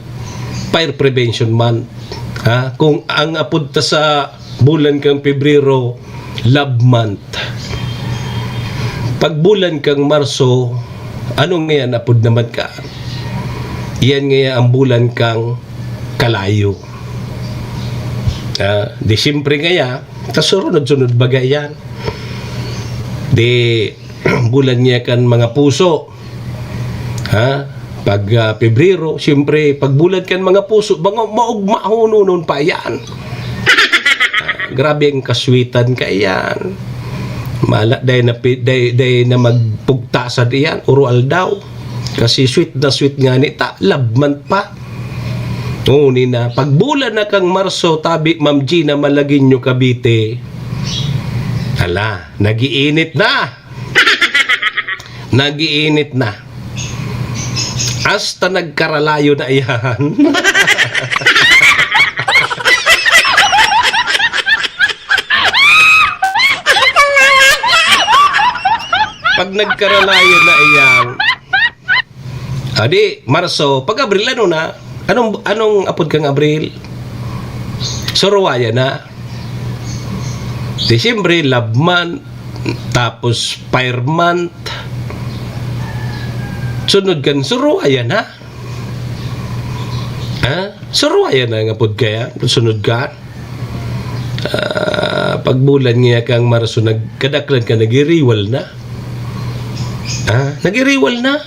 Fire Prevention Month. Ha? Kung ang apod ta sa bulan kang Pebrero, Love Month. Pag bulan kang Marso, ano ngayon apod naman ka? Iyan ngayon ang bulan kang kalayo. Ah, di siyempre kaya, kasurunod-sunod baga yan. Di, bulan niya kan mga puso. Ha? Pag, ah, Pebrero, siyempre, pag bulan kan mga puso, mga maugma, hununon pa yan. Ah, grabe ang kaswitan ka yan. Mala, day na, pi- day, day na magpugtasan iyan, uro aldaw. Kasi sweet na sweet nga ni ta, love month pa. Uni na, pag bulan na kang Marso, tabi, Ma'am Gina Malagueño, Cavite. Hala, nagiinit na. Nagiinit na. Hasta nagkaralayo na iyan. Pag nagkaralayo na iyan, adi, Marso, pag Abril, ano na? Anong, anong apod kang Abril? Suruwaya na. Disyembre, love month. Tapos, fire month. Sunod kan, suruwaya na. Ha? Suruwaya na nga pod kaya? Sunod ka? Ah, pag bulan niya kang Marso, nagkadaklan ka, nagiriwal na. Ah, nagiriwal na.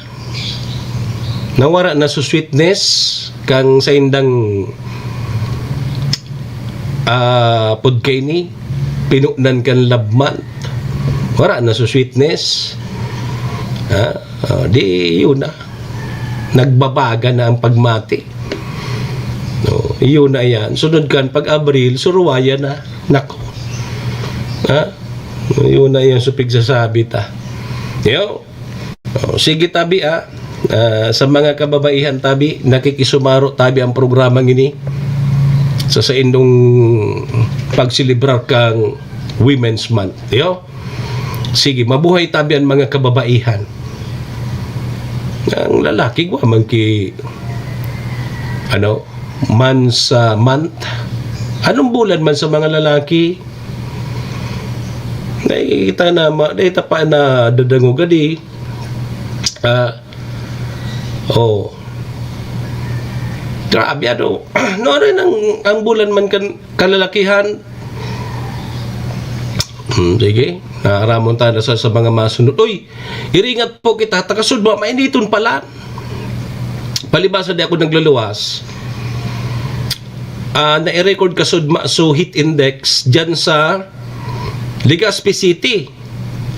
Nawara na so sweetness kang saindang, ah, pod kaini, pinunan kan love month. Wara na so sweetness. Ha? Oh, di yun na. Nagbabaga na ang pagmati. No, yun na yan. Sunod kan pag Abril, suruwaya na. Nako. Ha? Yun na yan, supig sasabi ta. Yo. Oh, sige tabi, ah. Ah, sa mga kababaihan tabi, nakikisumaro tabi ang programa ngini sa saindong pagselebrar kang Women's Month. Yo. Sige, mabuhay tabi ang mga kababaihan. Ang lalaki, gwa man ki, ano, man sa month. Anong bulan man sa mga lalaki? Nakikita na, ma-, nakita pa na dadangog adi. Ah, oh. Grabe, ano? No, ano yun ang, ang bulan man kan kalalakihan? Hmm, sige. Naaramon tayo na sa, sa mga masunod. Uy, iringat po kita. Takasudma, mainiton pala. Palibasa di ako nagluluwas. Ah, nai-record kasudma so heat index dyan sa Legazpi City.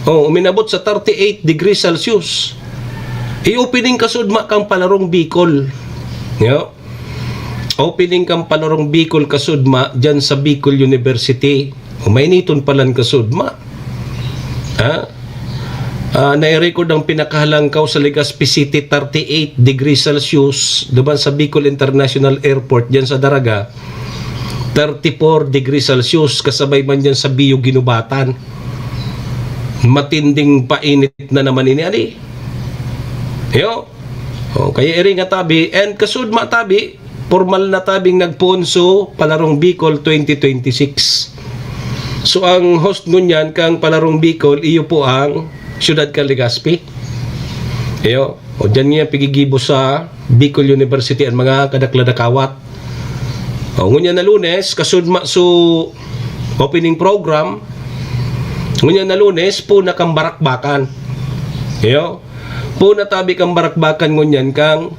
Oh, uminabot sa thirty-eight degrees Celsius. I-opening kasudma kang Palarong Bicol. Yo. opening kan Palarong Bicol kasudma diyan sa Bicol University. O, mainiton palan kasudma. Ha? Ah, nai-record ang pinakahalangkaw sa Legazpi City, thirty-eight degrees Celsius, duman sa Bicol International Airport, diyan sa Daraga, thirty-four degrees Celsius, kasabay man diyan sa Bio Guinobatan. Matinding painit na naman ini, ani? Yo. O, kaya iri nga tabi, and kasudma tabi, pormal na tabing nagpoon so Palarong Bicol twenty twenty-six. So, ang host ngunyan kang Palarong Bicol, iyo po ang Siyudad kan Legazpi. Iyo, o, diyan niya pigigibo sa Bicol University ang mga kadakladakawat. O, ngunyan na Lunes, kasudma so opening program, ngunyan na Lunes, po na kang barakbakan. Iyo, po na tabi kang barakbakan ngunyan kang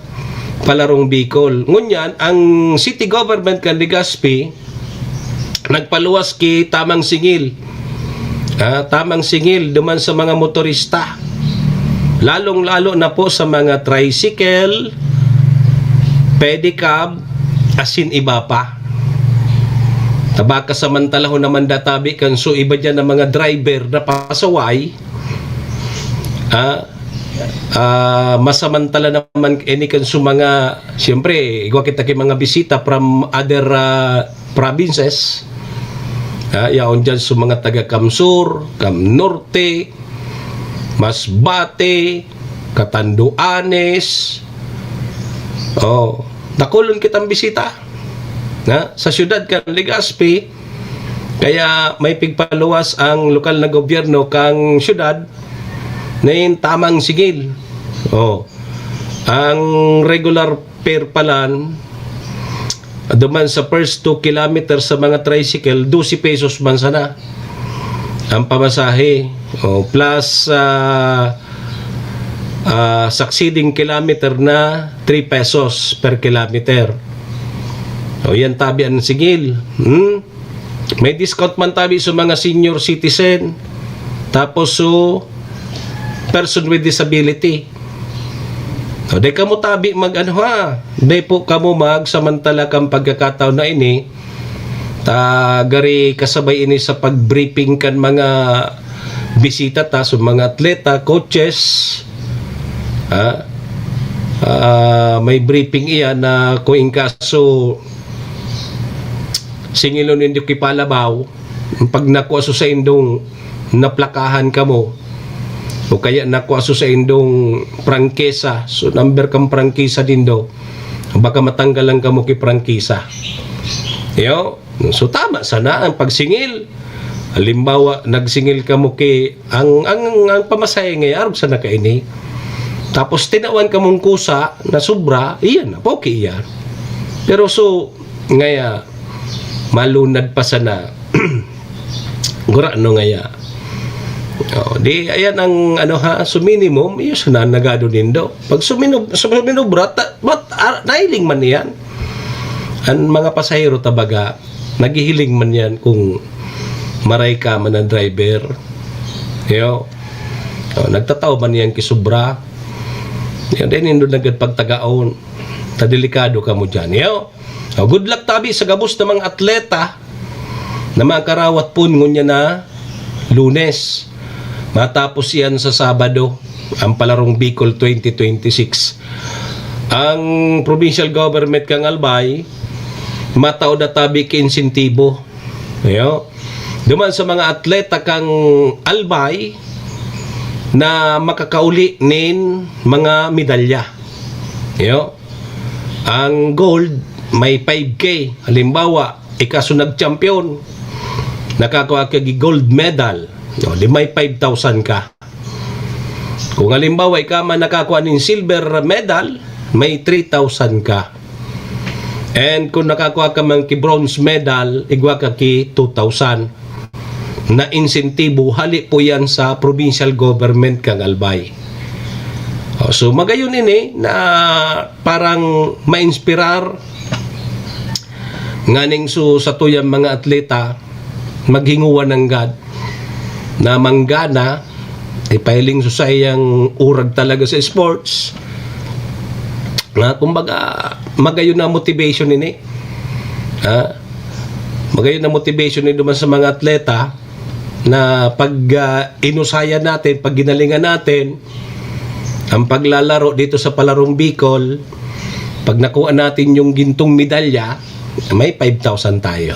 Palarong Bicol. Ngunyan, ang city government kan Legazpi nagpaluwas ki tamang singil. Ah, tamang singil duman sa mga motorista. Lalong-lalo na po sa mga tricycle, pedicab, asin iba pa. Tabaka samantalahon naman databi kan so iba diyan na mga driver na pasaway. Ah, ah, masamantala naman ini kan so mga, siyempre, igwa kita ki mga bisita from other, ah, provinces. Ah, yaon dyan sa mga taga Kamsur, Cam Norte, Masbate, Catanduanes. Oh, dakulon kitang bisita. Na, sa siyudad kan Legazpi, kaya may pigpaluwas ang lokal na gobyerno kang siyudad na yung tamang singil. Oh, ang regular fare palan, duman sa first two kilometers sa mga tricycle, dose pesos man sana ang pamasahe. O, plus, ah, ah, succeeding kilometer na three pesos per kilometer. O, yan tabi ang singil. Hmm? May discount man tabi sa mga senior citizen. Tapos, so, person with disability. O, di kamo tabi mag-ano ha. Di po kamo magsamantala kang pagkakataon na ini. Ta, gari kasabay ini sa pag-briefing kan mga bisita ta, so mga atleta, coaches. Ha? Ah, may briefing iyan na kung in kaso singilon nindo ki Palabaw, pag nakua so saindong naplakahan kamo, o kaya nakua so saindong prangkisa, so number kang prangkisa nindo, baka matanggalan kamo ki prangkisa. Yo, so tama sana ang pagsingil. Halimbawa, nagsingil kamo ki, ang, ang, ang pamasahe ngay, arog sana kaini. Tapos tinawan kamong kusa na sobra, iyan na, okay iyan. Pero so, ngaya, malunad pa sana. Gurano ngaya. O, di, ayan ang, ano ha, so minimum, iyo sana nagado nindo. Pag suminob-, suminobra, ta-, mat-, ah, nahiling man iyan. Ang mga pasahero, tabaga, naghihiling man yan kung maray ka man ang driver. Yo. O, nagtatao man yan ki sobra. Yo, di nindo nagad pagtagaon. Ta delikado kamo dyan. Yo. O, good luck tabi sa gabos na mga atleta na makarawat pon ngunyan na Lunes. Matapos iyan sa Sabado, ang Palarong Bicol twenty twenty-six. Ang provincial government kang Albay, matao na tabi ki insentibo. Ayo. Duman sa mga atleta kang Albay na makakauli nin mga medalya. Ayo. Ang gold, may five K. Halimbawa, ika so nag-champion, nakakua ka ki gold medal. O, di may five thousand ka. Kung halimbawa, ika man nakakua nin silver medal, may three thousand ka. And kung nakakua ka man ki bronze medal, igwa ka ki two thousand na insentibo, hali po yan sa provincial government kang Albay. O, so, magayon ini na parang ma-inspirar nganing so satuyang mga atleta maghinguwa nanggad na manggana, ipahiling so saiyang urag talaga sa sports. Na, kumbaga, magayon na motivation ini. Ha? Magayon na motivation ni duman sa mga atleta na pag, ah, inusayan natin, pag ginalingan natin ang paglalaro dito sa Palarong Bicol, pag nakuha natin yung gintong medalya, may five thousand tayo.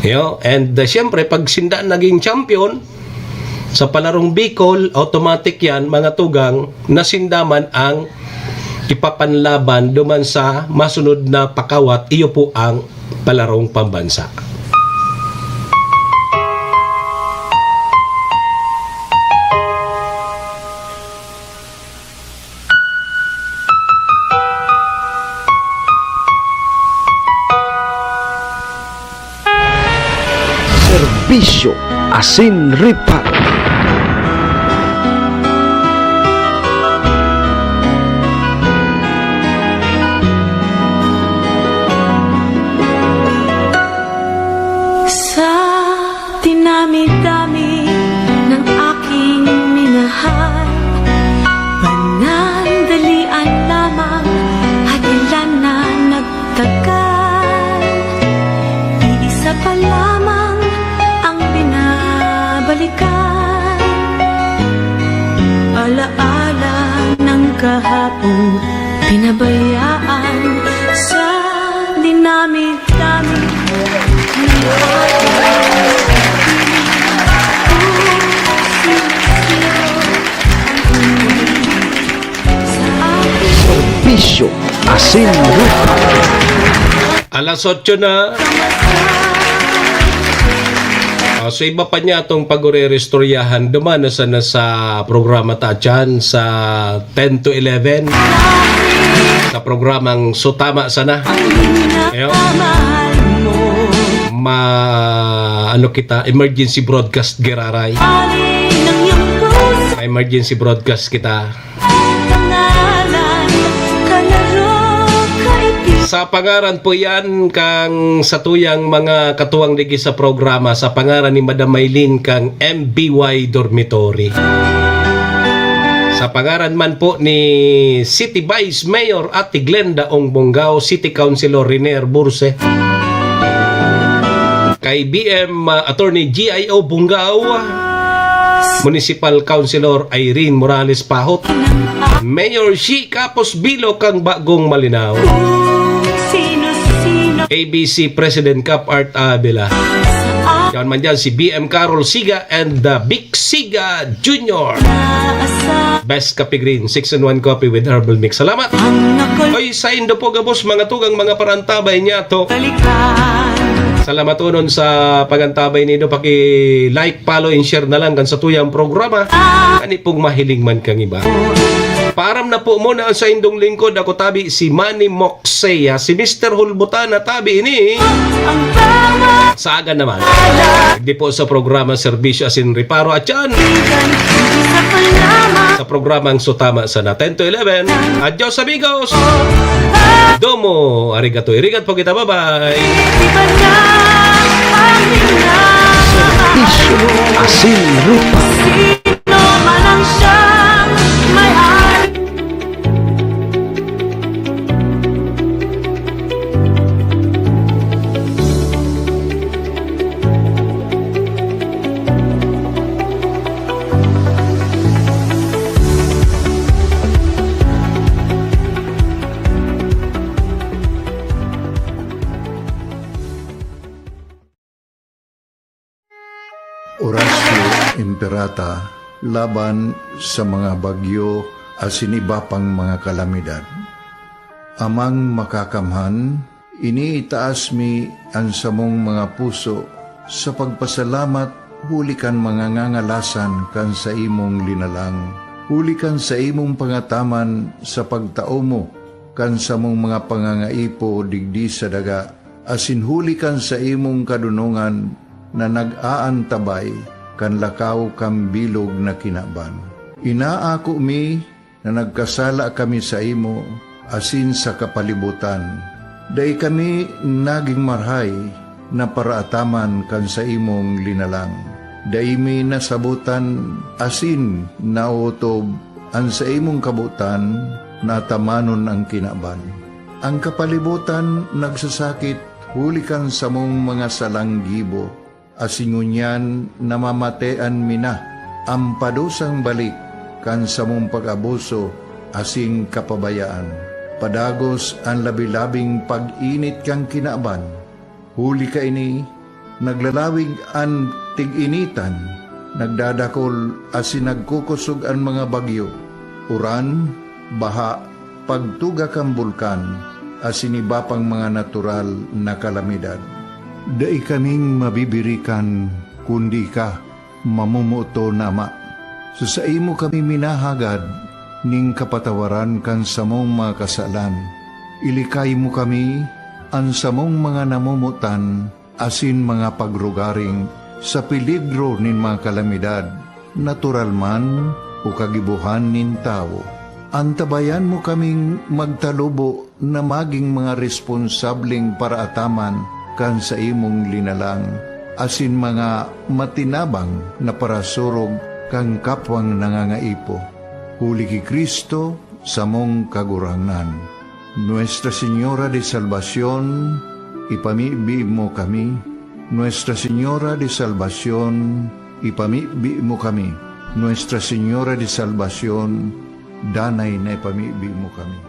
Yo, and, ah, siyempre, pag sinda naging champion sa Palarong Bicol, automatic yan, mga tugang, na sinda man ang ipapanlaban duman sa masunod na pakawat, iyo po ang Palarong Pambansa. Serbisyo asin reparo. Sa dinami-dami ng aking minahal, panandalian lamang at ilan na nagtagal. Iisa pa lamang ang binabalikan, alaala ng kahapong pinabayaan. Sa dinami-dami ng aking Serbisyo asin reparo. Alas otso na. Ah, so iba pa niya itong pag-ureristoryahan. Duman na sana sa programa ta dyan sa ten to eleven. Sa programang Sutama Sana. Ayo. Ma, ano kita, emergency broadcast giraray. Emergency broadcast kita. Sa pangaran po yan kang satuyang mga katuwang digi sa programa, sa pangaran ni Madam Maylin kang M B Y Dormitory. Sa pangaran man po ni City Vice Mayor Ate Glenda Ong Bongao, City Councilor Riner Burse, kay B M, uh, Attorney G I O Bongao, Municipal Councilor Irene Morales Pahot, Mayor Shi Capos Bilo kang Bagong Malinao, A B C President Cap Art Avila. Yan man dyan si B M Carol Siga and, uh, Vic Siga Junior. Best Kape Green, six-in-one coffee with herbal mix. Salamat. Oy, saindo po gabos, mga tugang, mga parantabay niya to. Salamaton sa pangantabay nindo. Paki-like, follow, and share na lang kan satuyang programa. Ani pong mahiling man kang iba. Paaram na po muna ang saindong lingkod. Ako tabi si Manny Moxea, si Mister Hulbutan na tabi ini. Sa aga naman. Di po sa programa Serbisyo asin Reparo at yan sa programang Sutama Sana, ten to eleven. Adios, amigos! Domo arigato. Irigat po kita. Bye-bye! Serbisyo asin Reparo. Oratio Imperata laban sa mga bagyo asin iba pang mga kalamidad. Amang Makakamhan, iniitaas mi an samong mga puso sa pagpasalamat huli kan mga ngangalasan kan saimong linalang, huli kan saimong pangataman sa pagtao mo kan samong mga pangangaipo digdi sa daga, asin huli kan saimong kadonongan na nag-aantabay kan lakaw kan bilog na kinaban. Inaako mi na nagkasala kami saimo asin sa kapalibotan. Dai kami nagin marahay na paraataman kan saimong linalang. Dai mi nasabotan asin naotob an saimong kabotan na atamanon an kinaban. An kapalibotan nagsasakit huli kan samong mga salang gibo, asin ngunyan namamatean mi na an padusang balik kan samong pag-abuso asin kapabayaan. Padagos an labi-labing pag-init kan kinaban. Huli kaini, naglalawig an tig-initan, nagdadakol asin nagkukosog an mga bagyo, uran, baha, pagtuga kan bulkan, asin iba pang mga natural na kalamidad. Dai kaming mabibirikan, kundi ika, mamomoton na Ama. Sa saimo kami minahagad nin kapatawaran kan samong mga kasalan. Ilikay mo kami, an samong mga namomotan, asin mga pagrugaring sa peligro nin mga kalamidad, natural man o kagibohan nin tawo. Antabayan mo kaming magtalubo na magin mga responsableng paraataman kan saimong linalang, asin mga matinabang na parasurog kan kapwang nangangaipo. Huli ki Cristo, samong Kagurangnan. Nuestra Señora de Salvacion, ipamibi mo kami. Nuestra Señora de Salvacion, ipamibi mo kami. Nuestra Señora de Salvacion, danay na ipamibi mo kami.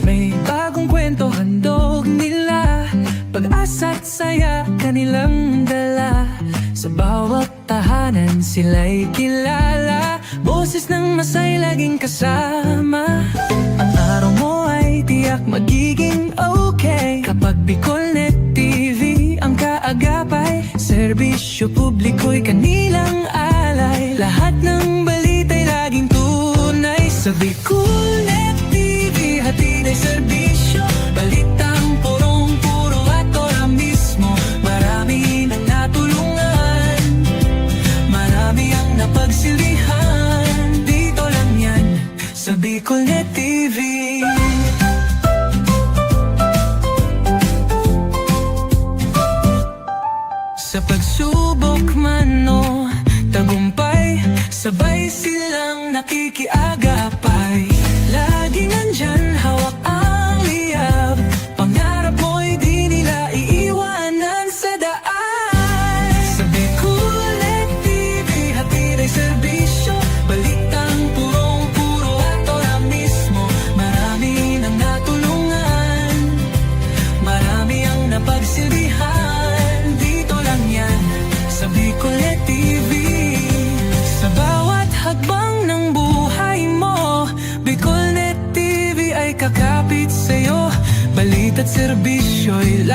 May bagong kwento handog nila, pag-asa't saya kanilang dala. Sa bawat tahanan sila'y kilala, boses ng masay laging kasama. Ang araw mo ay tiyak magiging okay kapag Bicolnet T V ang kaagapay. Serbisyo publiko'y kanilang alay, lahat ng balita'y laging tunay. Sa Bicolnet T V hatid ay serbisyo, balitang purong-puro at ora mismo. Marami nang natulungan, marami ang napagsilbihan. Dito lang yan sa Bicolnet T V. Sa pagsubok man o tagumpay, sabay silang nakikiagapay. Laging nandyan, hawak ang liyab, pangarap mo'y di nila iiwanan sa daan. Sa Bicolnet T V hatid ay serbisyo, balitang purong-puro at ora mismo. Marami nang natulungan, marami ang napagsilbihan. Dito lang yan sa Bicolnet T V. Sa bawat hakbang ng buhay mo, Bicolnet T V ay kakapit sa'yo. Balita't serbisyo'y